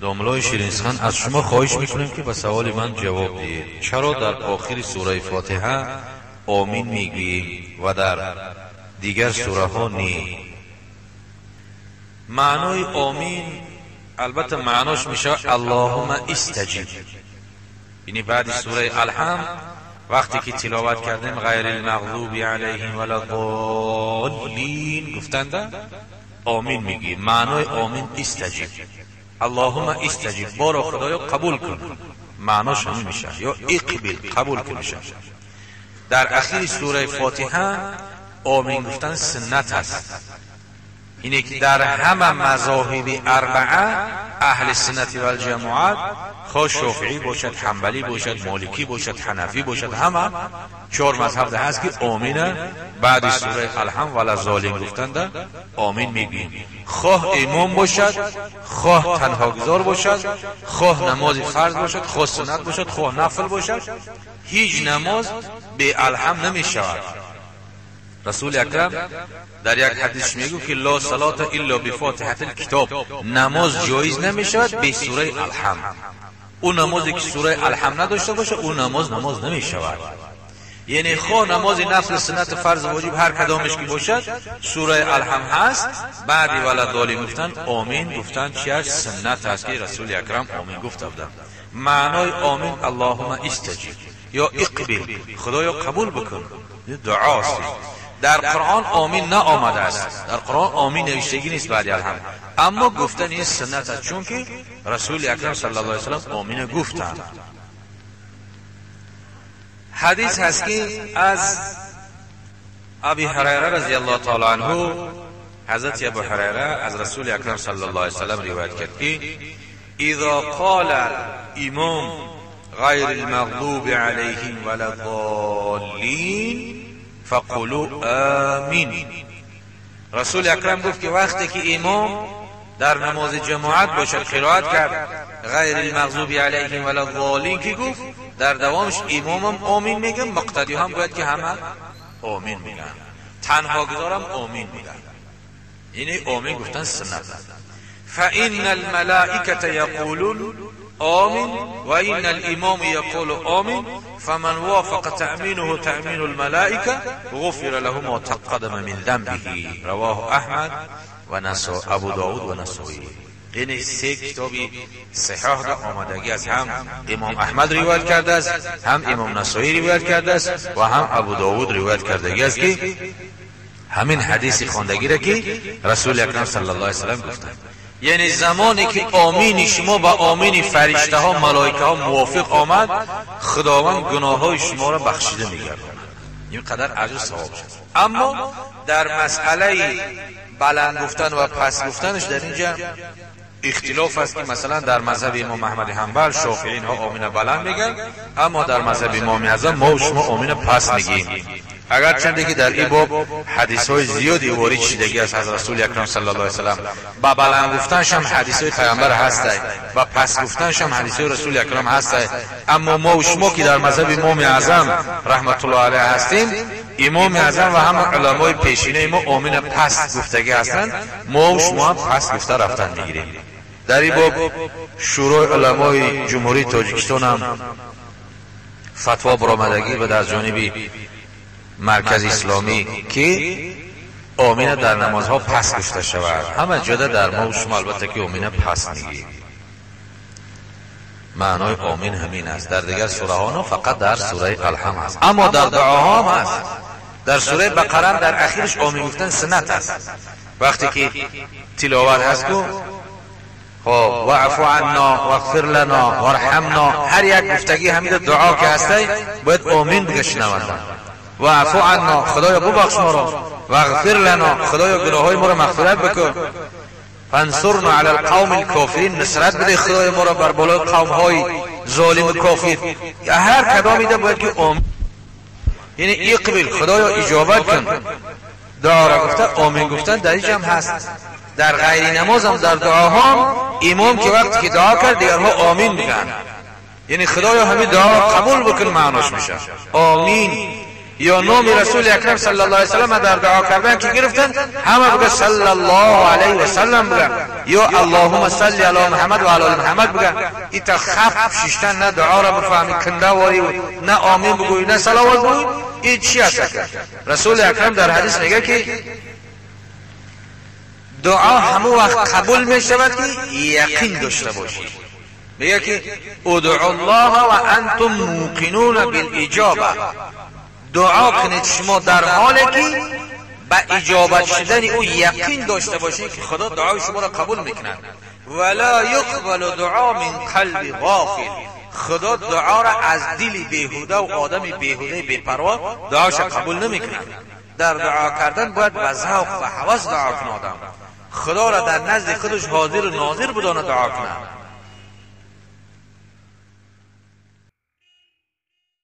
Домлои Ширинсухан, аз шумо хоҳиш мекунем, ки ба саволи ман ҷавоб диҳед. Чаро дар охири сураи Фотиҳа омин мегӯем ва дар дигар сураҳо не? Маънои омин, албатта, маънош мешавад «Аллоҳума истаҷиб». Яъне баъди сураи Алҳамд вақте ки тиловат кардем, «ғайри лмағзуби алайҳим валаддоллин» гуфтанда, омин мегӯем. Маънои омин «истаҷиб», «Аллоҳума истаҷиб», боро Худоё, қабул кун, маънош ҳамин мешавад, ё «иқбил», қабул кун мешавад. Дар ахири сураи Фотиҳа омин гуфтан суннат аст. Ине ки дар ҳама мазоҳиби арбаа аҳли суннати валҷамоат, хоҳ шофиӣ бошад, ҳанбалӣ бошад, моликӣ бошад, ҳанафӣ бошад, ҳама чор мазҳаб ҳаст, ки омина баъди сураи Алҳамд «валаззолин» гуфтанда омин мегӯем. Хоҳ имом бошад, хоҳ танҳогузор бошад, хоҳ намози фарз бошад, хоҳ суннат бошад, хоҳ нафл бошад, ҳеҷ намоз бе Алҳамд намешавад. Расули Акрам дар як ҳадис мегӯ, ки «ла салата илла бифотиҳати лкитоб», намоз ҷоиз намешавад бе сураи Алҳамд. Ӯ намозе ки сураи Алҳамд надошта бошад, ӯ намоз намоз намешавад. Яъне хоҳ намози нафл, суннат, фарз, воҷиб, ҳар кадомеш ки бошад, сураи Алҳамд ҳаст, баъди «валаззолин» гуфтан омин гуфтан чи аст? Суннат аст, ки Расули Акрам омин гуфта буданд. Маънои омин «Аллоҳума истаҷиб» ё «иқбил», Худоё, қабул бикун, дуост. Дар Қуръон омин наомадааст, дар Қуръон омин навиштагӣ нест баъди Алҳамд, аммо гуфтан ин суннат аст, чунки Расули Акрам саллаллоҳу алайҳи васаллам омина гуфтанд. Ҳадис ҳаст, ки аз Аби Ҳурайра разияллоҳу таала анҳу, ҳазрати Абу Ҳурайра аз Расули Акрам саллаллоҳу алайҳи васаллам ривоят кард, ки «изо қола имом ғайри лмағдуби алайҳим валаддоллин фақулу амин». Расули Акрам гуфт, ки вақте ки имом дар намози ҷамоат бошад, қироат кард, «ғайри лмағзуби алайҳим валаддоллин» ки гуфт, дар давомаш имомам омин мегӯяд, муқтадиҳам бояд ки ҳама омин мегӯянд, танҳогузорам омин мегӯянд. Яъне омин гуфтан суннат аст. «فإن الملائكة يقولون آمين وإن الإمام يقول آمين، فمن وافق تأمينه تأمين الملائكة غفر له ما تقدم من ذنبه». رواه أحمد و أبو داود و نسائی. یعنی سه کتابی صحاح در آمدگی از هم امام احمد روایت کرده است، هم امام نسائی روایت کرده است و هم ابو داود روایت کردگی است، که همین حدیث خواندگی را که رسول اکرم صلی الله علیه وسلم گفتند. یعنی زمانی که آمین شما با آمین فرشته ها، ملائکه ها موافق آمد، خداوند گناه های شما را بخشیده میگرداند. این قدر اجر ثواب شد. اما در مسئله بلند گفتن و پس گفتنش در اینجا اختلاف است، که مثلا در مذهب امام احمد حنبل، شافعی، اینها آمین بلند میگن، اما در مذهب امام اعظم ما و شما آمین پس میگیم. اگر چنده که در این باب حدیث های زیادی وارد شدگی است از رسول اکرم صلی الله علیه وسلم، با بلند گفتنش هم حدیث های پیامبر هست و پس گفتنش هم حدیث های رسول اکرم هست، اما ما و شما که در مذهب امام اعظم رحمت الله علیه هستیم، امام اعظم و هم علمای پیشینه ما آمین پس گفتگی هستند، ما و شما هم پس گفته رفتن میگیریم. در این باب شورای علمای جمهوری تاجیکستان هم فتوا برآمدگی و در جانب مرکز اسلامی که آمین در نمازها پس گفته شود. همه جاده در ما و شما البته که آمین پس میگیم. معنای آمین همین است. در دیگر سوره ها نه، فقط در سوره الحمد است، اما در دعاها هم هست. در سوره بقره در اخیرش آمین گفتن سنت است. وقتی که تلاوت هست کو، خب، «واعف عنا واغفر لنا وارحمنا»، هر یک گفتگی همین دعا که هسته، باید آمین بگه شنوندن. «واعف عنا»، خدایا ببخش ما را، «واغفر لنا»، خدایا گناههای ما را مغفرت بکن، «فانصرنا علی القوم الکافرین»، نصرت بده خدای ما را بر بالای قوم های ظالم و کافر. هر کدامی ده باید که آمین، یعنی «اقبل»، خدایا اجابت کن دعا را گفته آمین گفتن در اینجا هم هست. در غیر نماز هم در دعاها امام که وقتی که دعا کرد، دیگرها آمین میگن، یعنی خدایا همین دعا قبول بکن معناش میشه آمین. یا نام رسول اکرم صلی الله علیه وسلم در دعا کردن که گرفتن، همه بگه صلی الله علیه و سلم بگه، یا اللهم صل علی محمد و علی محمد بگه. ایتا خف ششتن، نه دعا را بفهمی کنده واری، نه آمین بگوی، نه صلوات بگوی، این چی است؟ رسول اکرم در حدیث میگه که دعا همو وقت قبول می شود که یقین داشته باشی. میگه که ادعوا الله و انتم موقنون بالاجابه. دعا کنید شما در حالی که به اجابت شدن او یقین داشته باشید که خدا دعای شما را قبول میکند. ولا یقبل دعا من قلب غافل. خدا دعا را از دل بیهوده و آدم بیهوده بی‌پروا دعاش قبول نمیکند. در دعا کردن باید به ذوق و هوس دعا کنه آدم. خدا را در نزد خودش حاضر و ناظر بدانه دعا کنه.